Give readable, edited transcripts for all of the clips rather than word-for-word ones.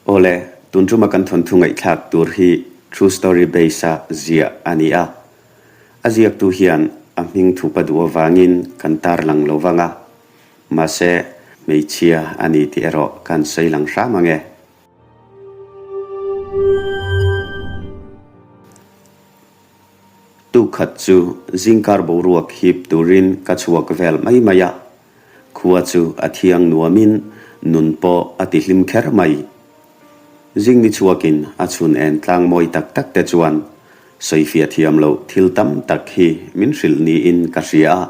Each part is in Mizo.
Awle, tun tuma kan thawnthu ngaihthlak tur hi true story base a ziah a ni a. A ziaktu hian a hming thupa duh avangin kan tarlang lo vang a, mahse hmeichhia a ni tih erawh kan sawi lang hram ang e. Tukhat chu zingkar boruak hip turin ka chhuak vel mai mai a, Khua chu a thiang nuamin nun pawh a ti hlim kher mai. Zing ni chhuakin a chhun en tlang mawi tak tak te chuan sawifiah thiam loh thil tam tak hi min hrilh niin ka hria a.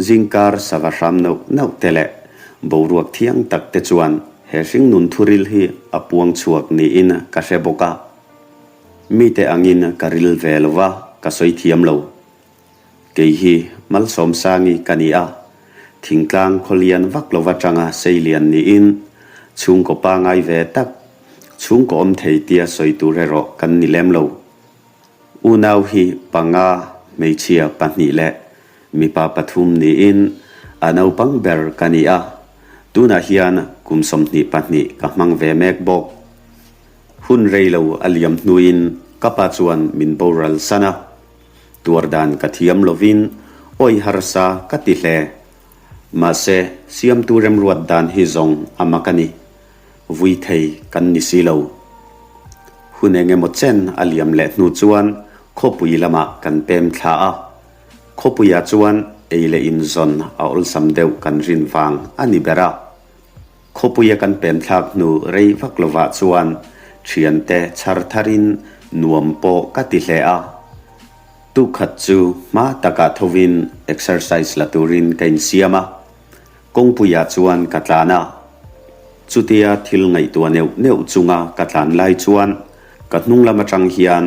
Zingkar sava hram neuh neuh te leh boruak thiang tak te chuan he hringnun thuril hi a puang chhuak niin ka hre bawk a. Mite angin ka ril ve lo va, ka sawi thiam lo. Kei hi Malsawmsangi ka ni a, thingtlang khawlian vak lo atanga seilian niin chhungkaw pangai ve tak, chhungkaw awm thei tia sawi tur erawh kan ni lem lo. Unau hi panga, hmeichhia pahnih leh mipa pathum niin a naupang ber ka ni a, tunah hian kum 22 ka hmang ve mek bawk. Hun rei lo a liam hnuin ka pa chuan min boral san a. Tuar dan ka thiam lovin awi harsa ka ti hle. Mahse, siamtu remruat dan hi zawng a mak a ni. Vui thei kan ni si lo. Hun eng emaw chen a liam leh hnu chuan khawpui lamah kan pem thla a. Khawpuiah chuan ei leh inzawn a awlsam deuh kan rin vang a ni ber a. Khawpuia kan pemthlak hnu rei vak lovah chuan thiante chhar tharin nuam pawh ka ti hle a. Tukhat chu hma takah thovin exercise la turin ka insiam a, kawngpuiah chuan ka tlan a. Chutia thil ngaihtuah neuh neuh chunga ka tlan lai chuan ka hnung lam atang hian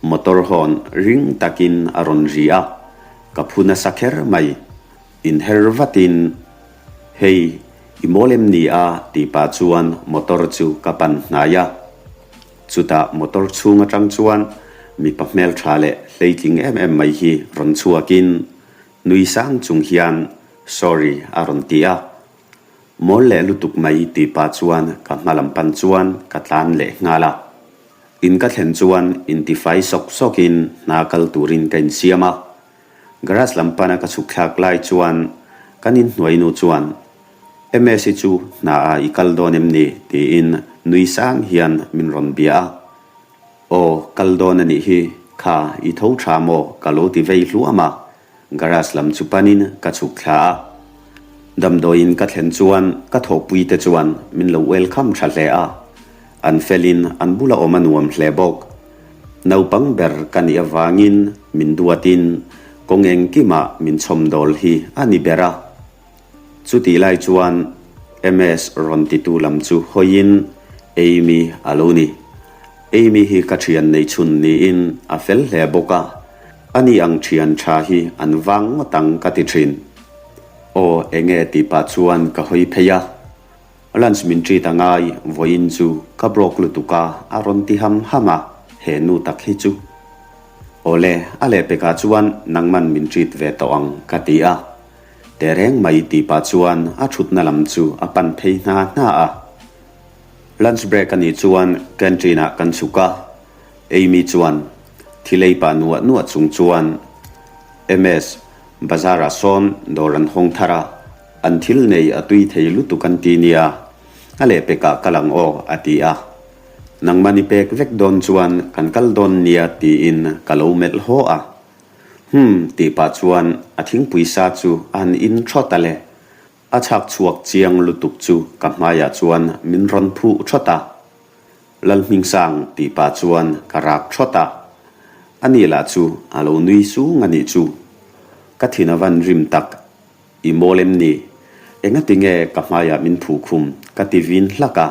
motor hawn ring takin a rawn ri a, ka phu nasa kher mai. Inher vatin, Hei, i mawl em ni a? tih pah chuan motor chu ka pan hnai a. Chutah motor chhung atang chuan mipa hmeltha leh hleitling em em mai hi rawn chhuakin nui sang chung hian Sorry a rawn ti a. Mawl leh lutuk mai tih pah chuan ka hma lam pan chuan ka tlan leh nghal a. In ka thlen chuan intifai sawk sawkin hna kal turin ka insiam a. Garage lam pana ka chhuk thlak lai chuan kan inhnuai nu chuan, MS hi chu hna ah i kal dawn em ni? tiin nui sang hian min rawn bia a. Aw, kal dawn a nih hi, kha i tho tha maw? ka lo ti vei hluam a, garage lam chu panin ka chhuk thla a. Damdawiin ka thlen chuan ka thawhpui te chuan min lo welcome tha hle a. An felin an bula awm a nuam hle bawk. Naupang ber ka nih avangin min duatin kawng engkimah min chhawmdawl hi a ni ber a. Chutih lai chuan MS rawn titu lam chu hawiin Amy a lo ni. Amy hi ka thian nei chhun niin a fel hle bawk a, ani ang thian tha hi an vang ngawt ang ka ti thin. Aw enge tih pah chuan ka hawi phei a. Lunch min treat a ngai, vawiin chu ka broke lutuk a, a rawn ti ham ham a, he nu tak hi chu. Awle, a lehpekah chuan nangman min treat ve tawh ang ka ti a. Tehreng mai tih pah chuan a thutna lam chu a pan phei hna hna a. Lunch break a nih chuan canteen ah kan chhuk a, Amy chuan thil ei pah nuah nuah chung chuan MS, Bazar ah sawn dawr an hawng thar a, An thil nei a tui thei lutuk an ti nia, a lehpekah kal ang aw, a ti a. Nangmah ni pek vek dawn chuan kan kal dawn nia tiin ka lo melh haw a. Hum, tih pah chuan a thingpui sa chu a han in thawt a le. A chhak chhuak chiang lutuk chu ka hmaiah chuan min rawn phuh thawt a. Lalhmingsang tih pah chuan ka rak thawt a. Ani lah chu a lo nui sung a nih chu. Ka thin a van rim tak. I mawl em ni? Engati nge ka hmaiah min phu khum? Ka ti vin hlak a.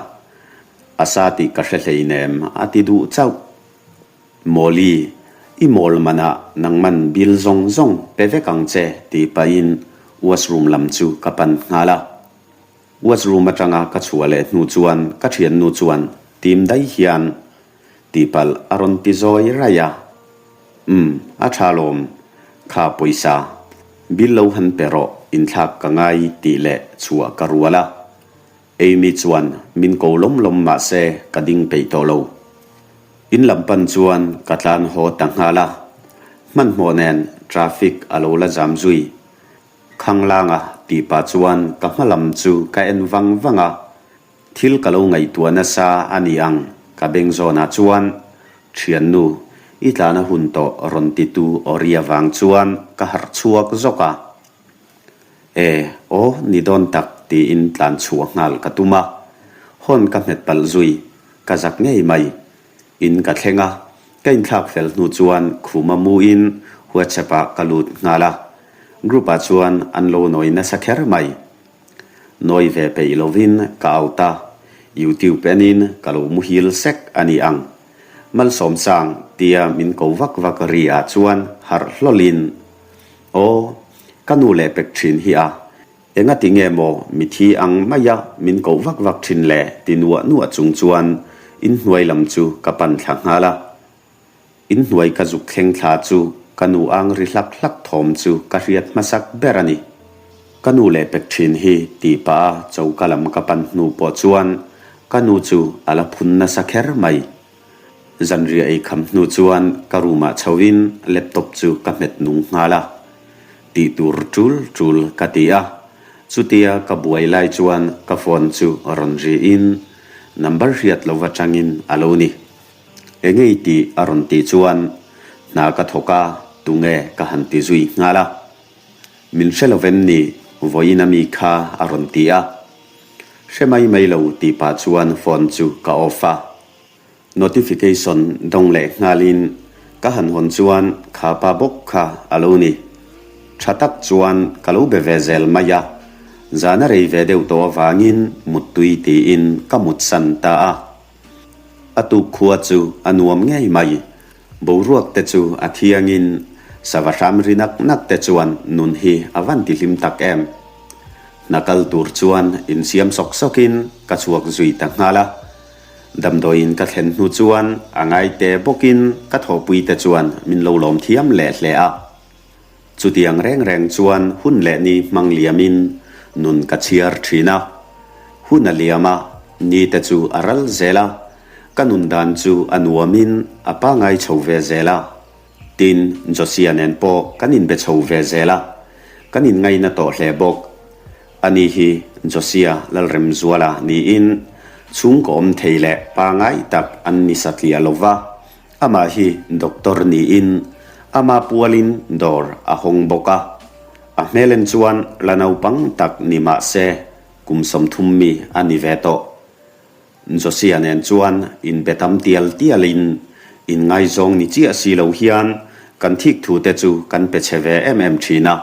A sa tih ka hre hleinem, a ti duh chauh. Mawli, i mawl manah nangman bill zawng zawng pe vek ang che tih pahin washroom lam chu ka pan nghal a. Washroom atanga ka chhuah leh hnu chuan ka thiannu chuan tim daih hian Tihpalh a rawn ti zawi raih a. Umm, a tha lawm. Kha pawisa, bill lo han pe rawh, inthlak ka ngai tih leh chhuah ka rual a. Amy chuan min ko lawm lawm mah se ka ding peih tawh lo. In lam pan chuan ka tlan haw ta nghal a, hmanhmawh nen traffic a lo la zam zui. Khanglanga tih pah chuan ka hma lam chu ka en vang vang a, Thil ka lo ngaihtuah nasa a ni ang, ka beng zawnah chuan, Thiannu, i tlana hun tawh rawn titu aw ri avang chuan ka harh chhuak zawk a. E, aw, ni dawn tak, tiin tlan chhuah nghal ka tum a. Hawn ka hmet palh zui, ka zak ngei mai. In ka thleng a, ka inthlak fel hnu chuan khuma muin WhatsApp-ah ka lut nghal a. Group-ah chuan an lo nawi nasa kher mai. Nawi ve peih lovin ka out a, YouTube enin ka lo muhil sek a ni ang. Malsawmsang tia min ko vak vak ri ah chuan harh hlawlin, Aw, ka nu leh pek thin hi a, engati nge maw mithi ang maia min koh vak vak thin le ti nuah nuah chung chuan inhnuai lam chu ka pan thla nghal a. Inhnuai ka zuk thleng thla chu ka nu ang ri hlak hlak thawm chu ka hriat hmasak ber a ni. Ka nu leh pek thin hi tih pah a choka lam ka pan hnu pawh chuan ka nu chu a la phun nasa kher mai. Zanriah ei kham hnu chuan ka room ah chho in laptop chu ka hmet nung nghal a. Tih tur tul tul ka ti a. Chutia ka buai lai chuan ka phone chu rawn ri in number hriat lo atangin a lo ni. Engei tih a rawn tih chuan hna ka thawk a, tunge ka han ti zui nghal a. Min hre lo vem ni, vawiin a mi kha a rawn ti a. Hre mai mai lo tih pah chuan phone chu ka off a. Notification dawng leh nghalin ka han hawn chuan kha pa bawk kha a lo ni. Tha tak chuan ka lo be ve zel mai a, zan a rei ve deuh tawh avangin muttui tiin ka mutsan ta a. A tuk khua chu a nuam ngei mai. Boruak te chu a thiangin sava hram ri nak nak te chuan nun hi a van ti hlim tak em. Hna kal tur chuan insiam sawk sawkin ka chhuak zui ta nghal a. Damdawiin ka thlen hnu chuan a ngaite bawkin ka thawhpui te chuan min lo lawm thiam leh hle a. Chutiang reng reng chuan hun leh ni hmang liamin nun ka chhiar thin a. Hun a liam a, ni te chu a ral zel a, ka nun dan chu a nuamin a pangai chho ve zel a. Tin, Josia nen pawh kan inbe chho ve zel a, kan inngaina tawh hle bawk. Ani hi Josia Lalremzuala niin chhungkaw awm thei leh pangai tak an ni satliah lo va. Amah hi doctor niin ama pualin dawr a hawng bawk a. A hmelen chuan la naupang tak ni mah se kum 30 mi a ni ve tawh. Josia nen chuan inbe tam tial tialin inngaizawng ni chiah si lo hian kan thik thu te chu kan pe chhe ve em em thin a.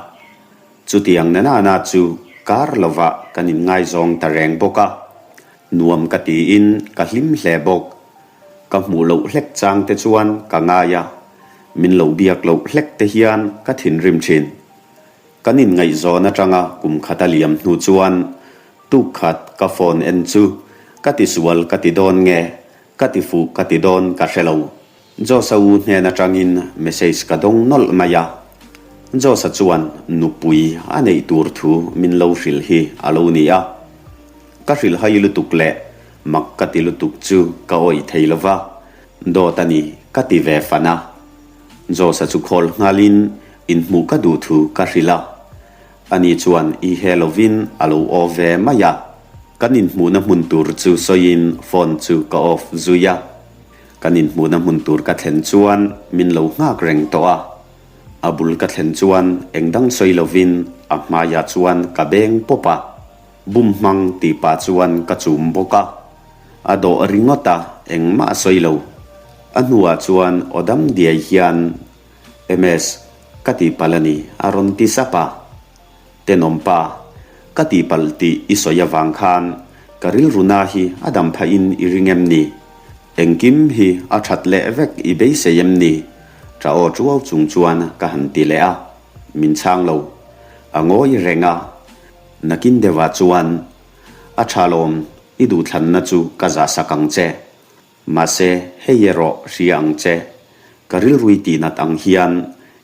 Chutiang nanana chu kar lovah kan inngaizawng ta reng bawk a. Nuam ka tiin ka hlim hle bawk. Ka hmuh loh hlek chang te chuan ka ngai a, min lo biak loh hlek te hian ka thinrim thin. Kan inngaihzawn atanga kum khat a liam hnu chuan tuk khat ka phone en chu ka ti sual ka ti dawn nge, ka ti fuh ka ti dawn ka hre lo. Josa u hnen atangin message ka dawng nawlh mai a, Josa chuan nupui a neih tur thu min lo hrilh hi a lo ni a. Ka hrilhhai lutuk leh mak ka ti lutuk chu ka awih thei lo va, dawt a ni ka ti ve fan a. Josa chu khawl nghalin inhmuh ka duh thu ka hrilh a. Ani chuan i he lovin a lo aw ve mai a. Kan inhmuhna hmun tur chu sawiin phone chu ka off zui a. Kan inhmuhna hmun tur ka thlen chuan min lo nghak reng tawh a. A bul ka thlen chuan engdang sawi lovin a hmaiah chuan ka beng pawp a. Bum hmang tih pah chuan ka chum bawk a, a dawh ringawt a, engmah a sawi lo. A hnuah chuan aw dam diai hian, MS, ka tihpalh a ni, a rawn ti sap a. Tenawm pa, ka tihpalh tih i sawi avang khan ka rilru na hi a dam phahin i ring em ni? Engkim hi a that leh vek i beisei em ni? Ṭa aw ṭuau chung chuan ka han ti leh a, min chhang lo. A ngawi reng a. Nakin deuhah chuan, A tha lawm, i duhthlanna chu ka zahsak ang che. Mahse, hei erawh hria ang che. Ka rilrui tihnat ang hian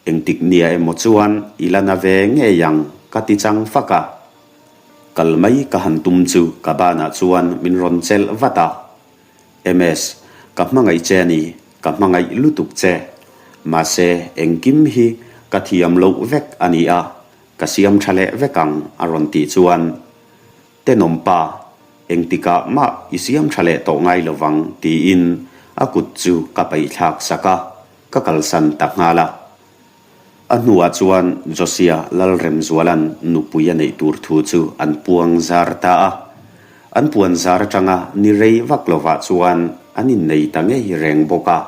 engtik nia emaw chuan i la na ve ngei ang, ka ti chang fak a. Kal mai ka han tum chu ka banah chuan min rawn chelh vat a. MS, ka hmangaih che a ni, ka hmangaih lutuk che. Mahse, engkim hi ka thiam loh vek a ni a, ka siam tha leh vek ang a rawn tih chuan, Tenawm pa, engtikah mah i siam tha leh tawh ngai lovang tiin a kut chu ka paihthlak sak a, ka kalsan ta nghal a. A hnuah chuan Josia Lalremzuala'n nupui a neih tur thu chu an puang zar ta a. An puan zar atanga ni rei vak lovah chuan an innei ta ngei reng bawk a.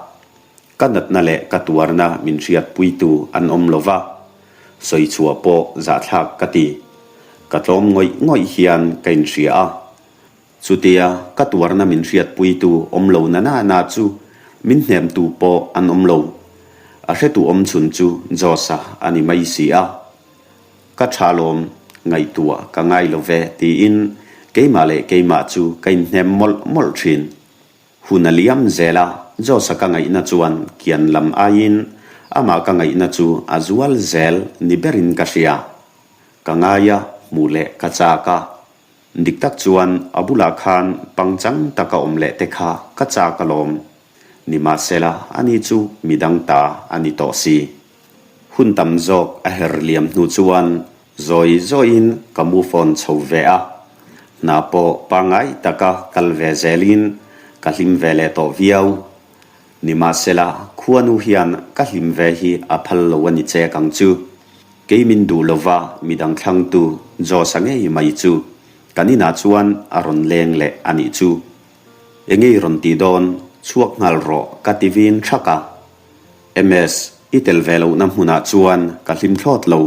Ka natna leh ka tuarna min hriatpuitu an awm lo va, sawi chhuah pawh zahthlak ka ti. Ka tlawm ngawih ngawih hian ka inhria a. Chutia ka tuarna min hriatpuitu awm lo na na na chu min hnemtu pawh an awm lo. A hretu awm chhun chu Josh-a a ni mai si a. Ka tha lawm, ngaihtuah ka ngai lo ve tiin keimah leh keimah chu ka inhnem mawlh mawlh thin. Hun a liam zel a, Josh-a ka ngaihna chuan kian lam aiin amah ka ngaihna chu a zual zel ni berin ka hria. Ka ngai a, hmuh leh ka chak a. Dik tak chuan a bulah khan pangchang taka awm leh te kha ka chak alawm. Nimahsela ani chu midang ta a ni tawh si. Hun tam zawk a her liam hnu chuan zawi zawiin ka move on chho ve a. Hna pawh pangngai taka kal ve zelin ka hlim ve leh tawh viau. Nimahsela khuanu hian ka hlim ve hi a phal lo a ni chek ang chu. Kei min duh lova midang thlangtu Josh-a ngei mai chu kan inah chuan a rawn leng leh a nih chu. Engei rawn tih dawn chhuak nghal rawh ka ti vin thak a. MS, i tel ve lohna hmunah chuan ka hlim thlawt lo.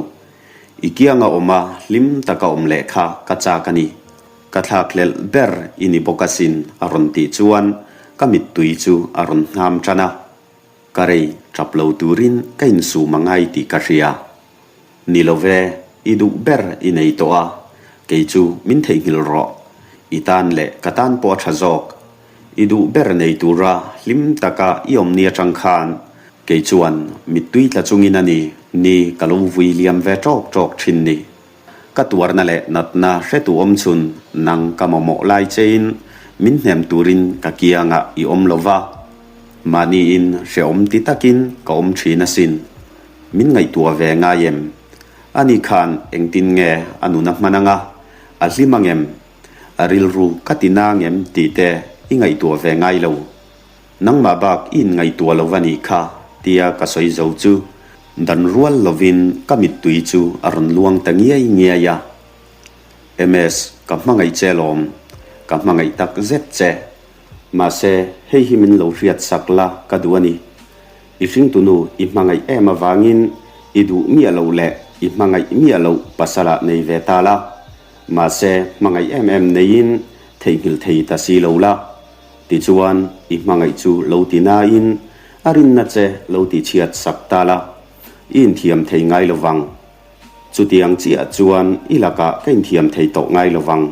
I kianga awm a hlim taka awm leh kha ka chak a ni. Ka thlakhlelh ber i ni bawk asin a rawn tih chuan ka mittui chu a rawn hnam tan a. Ka rei tap lo turin ka insum a ngai tih ka hria. Ni lo ve, i duh ber i nei tawh a, kei chu min theihnghilh rawh. I tan leh ka tan pawh a tha zawk. I duh ber nei tura hlim taka i awm ni atang khan kei chuan mittui tla chungin a ni ni ka lo vui liam ve tawk tawk thin ni. Ka tuarna leh natna hretu awm chhun nang ka mamawh lai chein min hnem turin ka kiangah i awm lo va. Mahniin hrehawm ti takin ka awm thin asin. Min ngaihtuah ve ngai em? Ani khan engtin nge a nun a hman anga? A hlim angem? A rilru ka ti nang em tih te i ngaihtuah ve ngai lo. Nangmah bak i inngaihtuah lo va nih kha, tia ka sawi zo chu dan rual lovin ka mittui chu a rawn luang ta ngiai ngiai a. MS, ka hmangaih che lawm, ka hmangaih tak zet che. Mahse, hei hi min lo hriat sak la ka duh a ni. I hringtunu i hmangaih em avangin i duh miah loh leh i hmangaih miah loh pasalah nei ve ta la. Mahse, hmangaih em em neiin theihnghilh thei ta si lo la. Tichuan, i hmangaih chu lo ti nain a rinna che lo ti chhiat sak ta la, i inthiam thei ngai lo vang. Chutiang chiah chuan i lakah ka inthiam thei tawh ngai lo vang.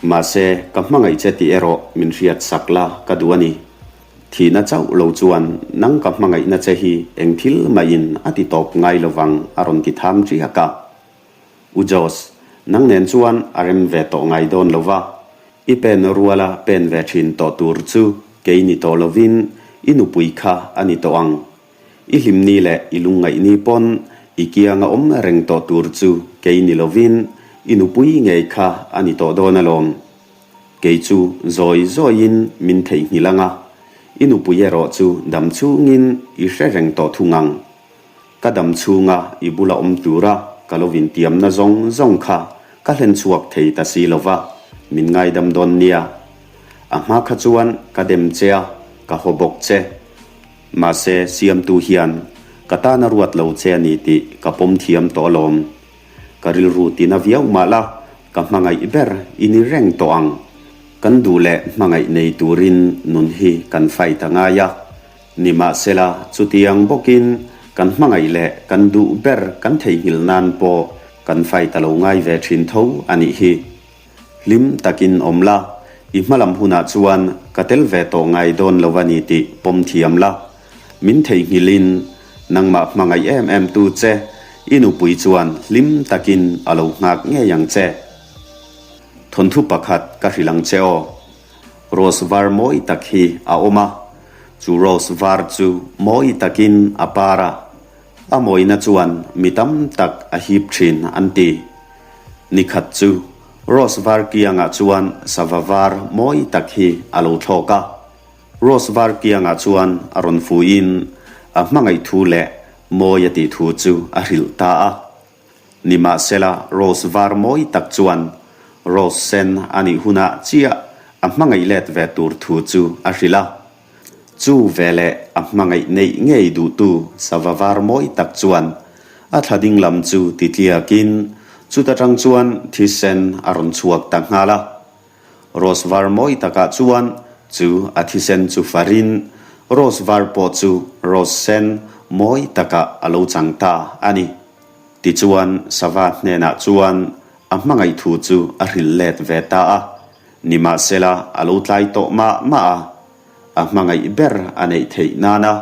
Mahse, ka hmangaih che tih erawh min hriat sak la ka duh a ni. Thihna chauh lo chuan nang ka hmangaihna che hi eng thil mahin a ti tawp ngai lo vang a rawn ti tham riak a. U Jos, nang nen chuan a rem ve tawh ngai dawn lo va, i pen ruala pen ve thin tawh tur chu kei ni tawh lovin i nupui kha a ni tawh ang. I hlimni leh i lungngaihni pawn i kianga awm reng tawh tur chu kei ni lovin i nupui ngei kha a ni tawh dawn alawm. Kei chu zawi zawiin min theihnghilh ang a, i nupui erawh chu dam chungin i hre reng tawh thung ang. Ka dam chhunga i bula awm tura ka lo intiamna zawng zawng kha ka hlen chhuak thei ta si lo va, min ngaidam dawn nia. A hma kha chuan ka dem che a, ka haw bawk che. Mahse, siamtu hian ka tana ruat lo che a ni tih ka pawm thiam tawh alawm. Ka rilru tina viau mah la, ka hmangaih ber i ni reng tawh ang. Kan duh leh hmangaih nei turin nun hi kan fight a ngai a. Nimahsela, chutiang bawkin kan hmangaih leh kan duh ber kan theihnghilh nan pawh kan fight a lo ngai ve thin tho a nih hi. Hlim takin awm la, i hmalam hunah chuan ka tel ve tawh ngai dawn lo a ni tih pawm thiam la. Min theihnghilhin nangmah hmangaih em em tu che i nupui chuan hlim takin a lo nghak ngei ang che. Thawnthu pakhat ka hrilh ang che aw. Rose var mawi tak hi a awm a, chu rose var chu mawi takin a par a, a mawina chuan mi tam tak a hip thin an ti. Nikhat chu rose var kiangah chuan sava var mawi tak hi a lo thlawk a, rose var kiangah chuan a rawn fuiin a hmangaih thu leh mawi a tih thu chu a hrilh ta a. Nimahsela, Rose var mawi tak chuan Rose sen a nih hunah chiah a hmangaih let ve tur thu chu a hrilh a. Chu veleh a hmangaih neih ngei duhtu sava var mawi tak chuan a thla ding lam chu titliakin chuta tang chuan thisen a rawn chhuak ta nghal a. Rose var mawi takah chuan chu a thisen chu farin Rose var pawh chu Rose sen mawi takah a lo chang ta a ni. Tichuan sava hnenah chuan a hmangaih thu chu a hrilh let ve ta a, nimahsela a lo tlai tawh mah mah a, a hmangaih ber a neih theih nana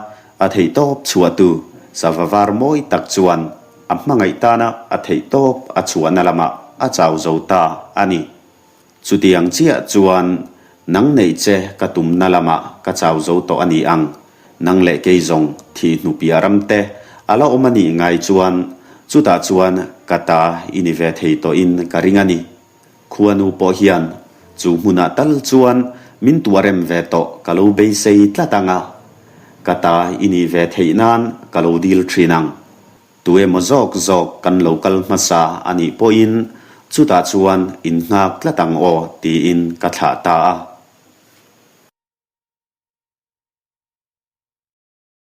a theihtawp chhuahtu sava var mawi tak chuan a hmangaih tana a theihtawp a chhuahna lamah a chau zo ta a ni. Chutiang chiah chuan nang neih che ka tumna lamah ka chau zo tawh a ni ang. Nang leh kei zawng thih hnupiah ram te a la awm a nih ngai chuan chutah chuan ka ta i ni ve thei tawhin ka ring a ni. Khuanu pawh hian chu hmunah tal chuan min tuarem ve tawh ka lo beisei tlat ang a, ka ta i nih ve theih nan ka lo dil thin ang. Tu emaw zawk zawk kan lo kal hmasa a nih pawhin chutah chuan in nghak tlat ang aw tiin ka thlah ta a.